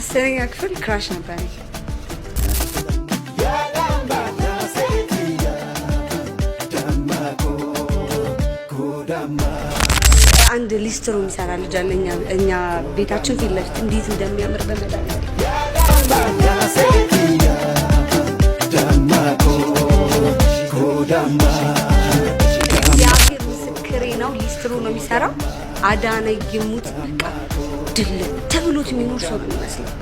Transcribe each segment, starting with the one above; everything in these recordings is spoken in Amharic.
10ኛ ክፍል crush ነበረኝ። አንድ ሊስትሮ የሚሰራ ልጅ አለ እኛ ቤታችን ፊት ለፊት፣ እንዴት እንደሚያምር በመድኃኒዓለም። እግዚአብሔር ምስክሬ ነው። ሊስትሮ ነው የሚሰራው። አዳነ ይሙት በቃ ድል ተብሎት የሚኖር ሰው ነው የሚመስለው።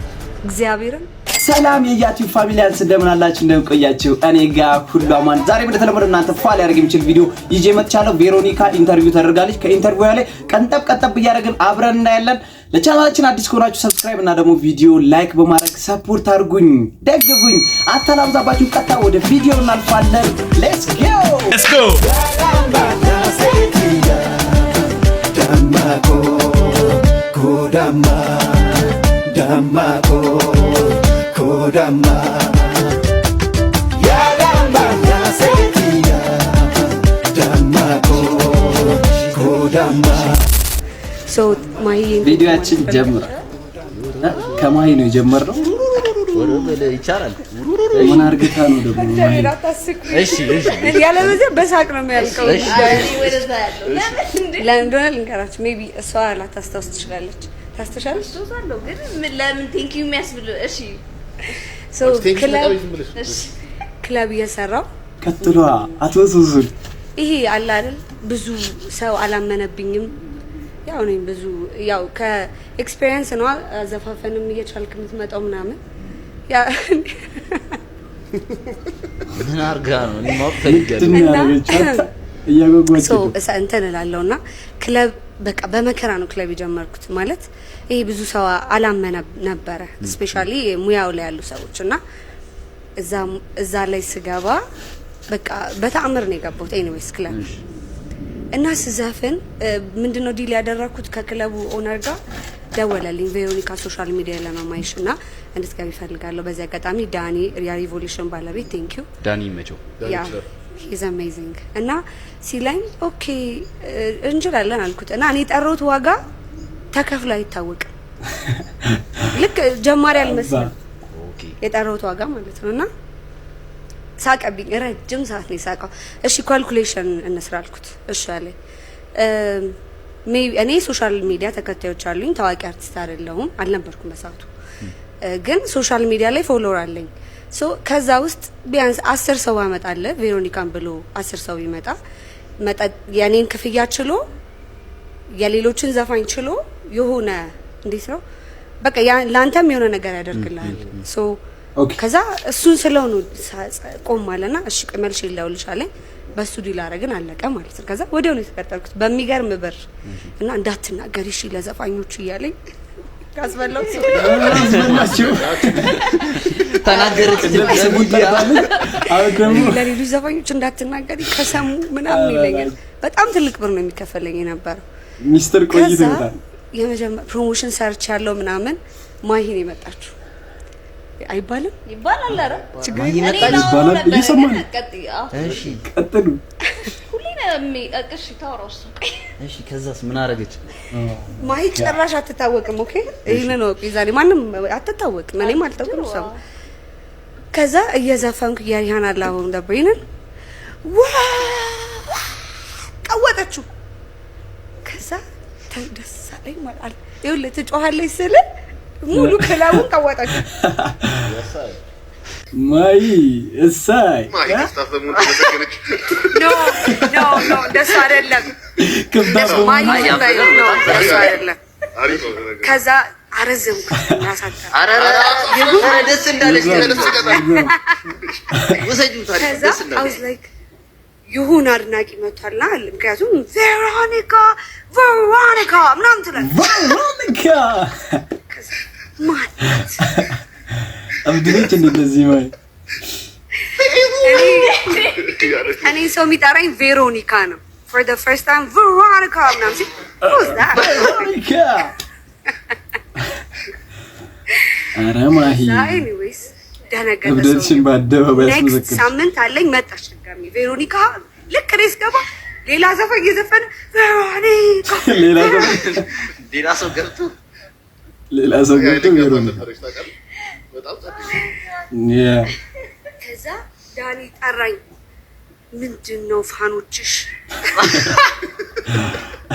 እግዚአብሔርን። ሰላም የያቲው familians፣ እንደምን አላችሁ? እንደምን ቆያችሁ? እኔ ጋር ሁሉ አማን። ዛሬ እንደተለመደው እናንተ ፏ ሊያደርግ የሚችል ቪዲዮ ይዤ መጥቻለሁ። ቬሮኒካ interview ተደርጋለች። ከ interview ላይ ቀንጠብ ቀንጠብ እያደረግን አብረን እናያለን። ለቻናላችን አዲስ ከሆናችሁ subscribe እና ደግሞ ቪዲዮ like በማድረግ support አድርጉኝ፣ ደግፉኝ። አታላብዛባችሁ። ቀጥታ ወደ ቪዲዮ እናልፋለን። Let's go. Let's go. Dammako, kodamma, dammako, kodamma. Yadamba setiya, dammako, kodamma. So ማሂ ቪዲዮያችን ጀምሯል። ከማሂ ነው የጀመርነው። ይቻላል። ምን አርግታ ነው ደግሞ ማሂ? እሺ እሺ። ያለበዚያ በሳቅ ነው የሚያልቀው። ለምን እንደሆነ ልንገራችሁ። Maybe እሷ ላታስታውስ ትችላለች። ታስታውሻለች? አስታውሳለሁ ግን ለምን thank you የሚያስብል እሺ። So ክለብ እየሰራው ቀጥሏ አቶ ሱሱን። ይሄ አለ አይደል፣ ብዙ ሰው አላመነብኝም። ያው እኔም ብዙ ያው ከ experience ነው አዘፋፈንም እየቻልክ የምትመጣው ምናምን ያ ምን አርጋ ነው? እኔ ማወቅ ፈልጋለሁ። ምንድን ነው ያደረገችው? እያጓጓች So ነው። እንትን እላለሁ እና ክለብ በቃ በመከራ ነው ክለብ የጀመርኩት። ማለት ይሄ ብዙ ሰው አላመነ ነበረ፣ especially ሙያው ላይ ያሉ ሰዎች። እና እዛ ላይ ስገባ በቃ በተአምር ነው የገባሁት። Anyways ክለብ እና ስዘፍን ምንድነው deal ያደረኩት ከክለቡ owner ጋር፣ ደወለልኝ። ቬሮኒካ፣ social media ላይ ነው ማይሽ እና እንድትገቢ እፈልጋለሁ። በዚህ አጋጣሚ ዳኒ የሪቮሉሽን ባለቤት፣ thank you. ዳኒ ይመቸው። Yeah, he's amazing። እና ሲለኝ okay እንችላለን አልኩት እና እኔ የጠራሁት ዋጋ ተከፍሎ አይታወቅም። ልክ ጀማሪ አልመስልም የጠራሁት ዋጋ ማለት ነው። እና ሳቀብኝ። ረጅም ሰዓት ነው የሳቀው። እሺ calculation እንስራ አልኩት። እሺ አለኝ። Maybe እኔ social media ተከታዮች አሉኝ። ታዋቂ አርቲስት አይደለሁም፣ አልነበርኩም በሰዓቱ፣ ግን social media ላይ follower አለኝ። So ከዛ ውስጥ ቢያንስ 10 ሰው አመጣለ፣ ቬሮኒካን ብሎ 10 ሰው ቢመጣ የኔን ክፍያ ችሎ የሌሎችን ዘፋኝ ችሎ የሆነ እንዴት ነው በቃ ለአንተም የሆነ ነገር ያደርግልሃል። So ከዛ እሱን ስለው ነው ቆም አለና እሺ ቆይ መልሼ ልደውልልሽ አለኝ። በሱ deal አደረግን፣ አለቀ ማለት ነው። ከዛ ወዲያው ነው የተቀጠርኩት በሚገርም ብር። እና እንዳትናገሪ እሺ ለዘፋኞቹ እያለኝ ካስበላው አስበላችሁ። ተናገረች። ስሙን ጠርታለች። አሁን ደግሞ ለሌሎች ዘፋኞች እንዳትናገሪ ከሰሙ ምናምን ይለኛል። በጣም ትልቅ ብር ነው የሚከፈለኝ የነበረው። ሚስጥር ቆይቶ ከዛ ይመጣል። የመጀመሪያ promotion ሰርች ያለው ምናምን ማሂን የመጣችሁ አይባልም። ይባላል። ኧረ ችግር ማሂ እኔ መጣች ላወራው ይባላል። ነበረ እየሰማን ግን ነው። ቀጥይ። አዎ። እሺ። ቀጥሉ። ሁሌ ነው እሺ ታወራው እሱ። እሺ፣ ከዛስ ምን አረገች? ማሂ ጭራሽ አትታወቅም። Okay ይሄንን እወቁ። የዛኔ ማንም አትታወቅም፣ እኔም አልታወቅም ሰው። ከዛ እየዘፈንኩ የሪሃና Love on the Brain ን ዋ ቀወጠችው። ከዛ ደስ አለኝ ማለት አለ። ይኸውልህ ትጮኻለች ስል ሙሉ ክለቡን ቀወጠችው። ማይ እሳይ። ማሂ staff በመሆን ተመሰገነች። No, no, no፣ እንደሱ አይደለም። ክብዳት። ማሂ ዝም በይ። No፣ እንደሱ አይደለም። አሪፍ ነው ነገሩ። ከዛ አረዘምኩ ራሳቸው። ኧረ ኧረ ደስ እንዳለች። ውሰጂው ታዲያ። ከዛ ደስ እንዳለች። I was like ይሁን አድናቂ መጥቷልና አለ። ምክንያቱም ቬሮኒካ ቬሮኒካ ምናምን ትላለች። ቬሮኒካ። ከዛ ማናት? እብድ ነች እንደዚህ ማይ። እኔ ሰው የሚጠራኝ ቬሮኒካ ነው። For the first time ቬሮኒካ ምናምን ሲል who's that? ቬሮኒካ፣ ኧረ ማሂ። Anyways ደነገጠ እብደትሽን ሰውዬው። በአደባባይ Next አስመዘከርሽ። ሳምንት አለኝ፣ መጣች ድጋሚ ቬሮኒካ። ልክ እኔ ስገባ ሌላ ዘፈን እየዘፈነ ቬሮኒካ። ሌላ ዘፈን። ሌላ ሰው ገብቶ ሌላ ሰው ገብቶ ኃይለኛ ቬሮኒካ ነበረች ታውቃለህ። በጣም ጸዴ። ከዛ ዳኒ ጠራኝ። ምንድን ነው fan ኦችሽ?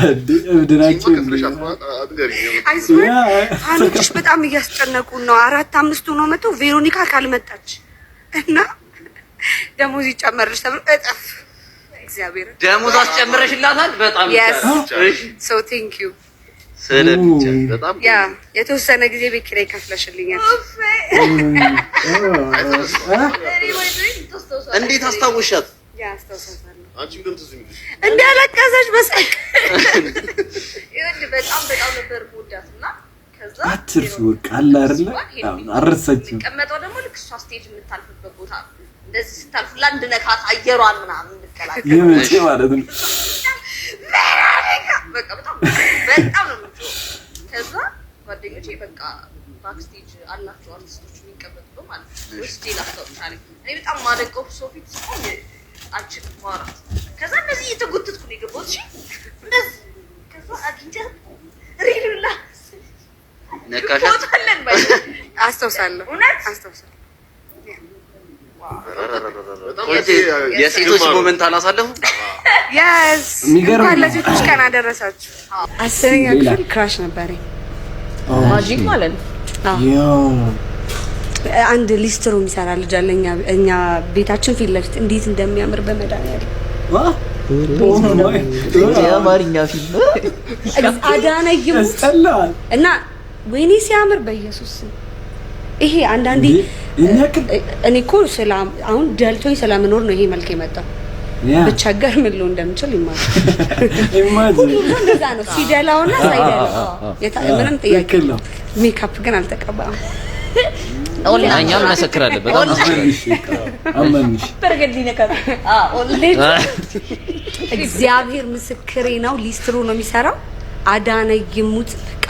እንዴ እብድ ናቸው። እሱማ ከፍለሻት ነው አትንገሪኝ። I swear Yeah. Fan ኦችሽ በጣም እያስጨነቁን ነው። አራት አምስቱ ነው መጥተው ቬሮኒካ ካልመጣች እና ደሞዝ ይጨመርልሽ ተብሎ እጥፍ፣ እግዚአብሔር። ደሞዝ አስጨምረሽላታል። በጣም Yes. ይቻላል። እሺ So thank you. ስለሚቻል በጣም Yeah፣ የተወሰነ ጊዜ ቤት ኪራይ ከፍለሽልኛል። እንዴት አስታወሻት? Yeah፣ አስታውሳታለሁ። አንቺም ግን ትዝ የሚልሽ እንዲያለቀሰች በሳቅ። ይኸውልህ በጣም በጣም ነበር የምወዳት እና ከዛ አትርሱ በቃ አለ አይደለ? አልረሳችም። የሚቀመጠው ደግሞ ልክ እሷ stage የምታልፍበት ቦታ ነው። እንደዚህ ስታልፍ ሁላ እንድነካት አየሯን ምናምን እንድቀላቀል የመቼ ማለት ነው? በቃ በጣም በጣም ነው የምትጮኸው። ከዛ ጓደኞቼ በቃ backstage አላቸው አርቲስቶች የሚቀመጡበት ማለት ነው። ወስጄ ላስታውቃለሁ። እኔ በጣም ማደንቀው ሰው ፊት ስቆም አልችልም ማውራት። ከዛ እንደዚህ እየተጎተትኩ ነው የገባሁት። እሺ እንደዚህ ከዛ አግኝቻት ሪሉላ ነካሻት? ፎቶ አለን ባይ አስታውሳለሁ። እውነት? አስታውሳለሁ። በጣም ቆንጆ የሴቶች moment አላሳለፉ? Yes. የሚገርም እንኳን ነው። ለሴቶች ቀን አደረሳችሁ። 10ኛ ሌላ? ክፍል crush ነበረኝ። Magic ማለት ነው። ያው አንድ ሊስትሮ የሚሰራ ልጅ አለ እኛ ቤታችን ፊት ለፊት። እንዴት እንደሚያምር በመድኃኒዓለም! ዋ oh my የአማርኛ ፊልም። አዳነ ይሙት። ያስጠላል። እና ወይኔ ሲያምር በኢየሱስ ስም። ይሄ አንዳንዴ እንዴ ይሄን ያክል? እኔ እኮ ስለ አሁን ደልቶኝ ስለምኖር ነው ይሄ መልክ የመጣው። ብቸገር ምን ልሆን እንደምችል ይማል። Imagine. ሁሉም ሰው እንደዛ ነው፣ ሲደላውና ሳይደላው ምንም ጥያቄ ትክክል ነው። ሜካፕ ግን አልተቀባም። እኛም እንመሰክራለን። በጣም አመንሽ አመንሽ። በርገድ ሊነካት ልጅ እግዚአብሔር ምስክሬ ነው። ሊስትሮ ነው የሚሰራው። አዳነ ይሙት በቃ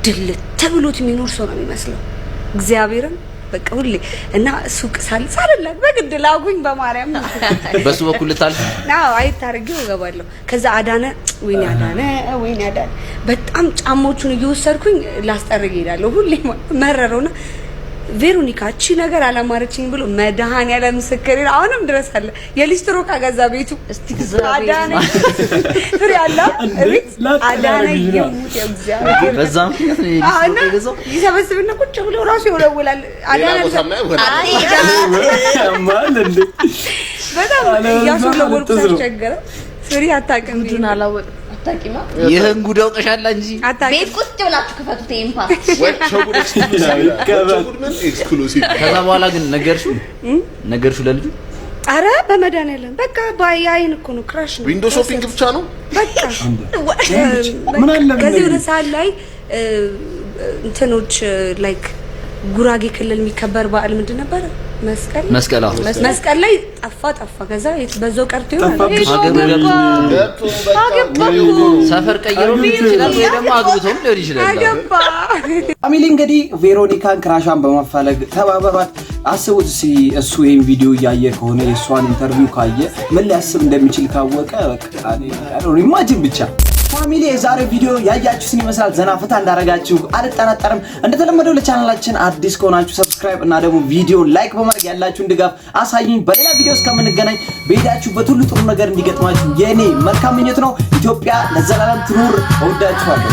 ድልት ተብሎት የሚኖር ሰው ነው የሚመስለው። እግዚአብሔርን በቃ ሁሌ እና ሱቅ ሳልላክ በግድ ላጉኝ በማርያም። በሱ በኩል ልታልፍ። አዎ፣ አይታርጌው እገባለሁ። ከዛ አዳነ፣ ወይኔ አዳነ፣ ወይኔ አዳነ፣ በጣም ጫማዎቹን እየወሰድኩኝ ላስጠርግ እሄዳለሁ። ሁሌ መረረውና ቬሮኒካ እቺ ነገር አላማረችኝ ብሎ፣ መድኃኒዓለም ምስክሬ ነው። አሁንም ድረስ አለ የሊስትሮ ዕቃ ገዛ ቤቱ። እስቲ አዳነ ፍሬ አለ ቤት። ላጥ አዳነ ላደርግሽ ነው። ይሙት የእግዚአብሔር። በዛ ምክንያት ነው አዎ፣ እና የሊስትሮ የገዛው። ይሰበስብና ቁጭ ብሎ ራሱ ይወለውላል። ሌላ አዳነ ቦታ ምናምን ያማል እንዴ? በጣም አለ እያስወለወልኩ ጥዝ ነው። ሳስቸገረ ፍሬ አታውቅም። ጉዱን አላወቅም። አታውቂማ? ይህን ጉድ አውቀሻላ እንጂ። አታውቅም። ቤት ቁጭ ብላችሁ ክፈቱት ይሄን part። ወቸው ጉድ exclusive ይላል። ወቸው ጉድ ምን exclusive። ከዛ በኋላ ግን ነገርሽው ነገርሽው ለልጁ? አረ በመድኃኒዓለም፣ በቃ በአይን እኮ ነው፣ crush ነው። Window shopping ብቻ ነው። በቃ። ምን አለ ከዚህ ብነግርሽ? ወደ ሰዓት ላይ እንትኖች like ጉራጌ ክልል የሚከበር በዓል ምንድን ነበረ? መስቀል። መስቀል፣ አዎ። መስቀል ላይ ጠፋ ጠፋ። ከዛ በዛው ቀርቶ ይሆናል። ጠፋብሽ። ሀገሩ ገብቶ በቃ ሰፈር ቀይሮ ሊሆን ይችላል ወይ ደግሞ አግብቶም ሊሆን ይችላል። አገባ። Family፣ እንግዲህ ቬሮኒካን crush ዋን በማፈላለግ ተባበሯት። አስቡት እስኪ እሱ ይህን ቪዲዮ እያየ ከሆነ፣ የእሷን interview ካየ ምን ሊያስብ እንደሚችል ካወቀ imagine ብቻ። Family፣ የዛሬው ቪዲዮ ያያችሁትን ይመስላል። ዘና ፈታ እንዳረጋችሁ አልጠራጠርም። እንደተለመደው ለቻናላችን አዲስ ከሆናችሁ subscribe እና ደግሞ ቪዲዮ like በማድረግ ያላችሁን ድጋፍ አሳዩኝ። በሌላ ቪዲዮ እስከምንገናኝ በሄዳችሁበት ሁሉ ጥሩ ነገር እንዲገጥማችሁ የኔ መልካም ምኞት ነው። ኢትዮጵያ ለዘላለም ትኑር። እወዳችኋለሁ።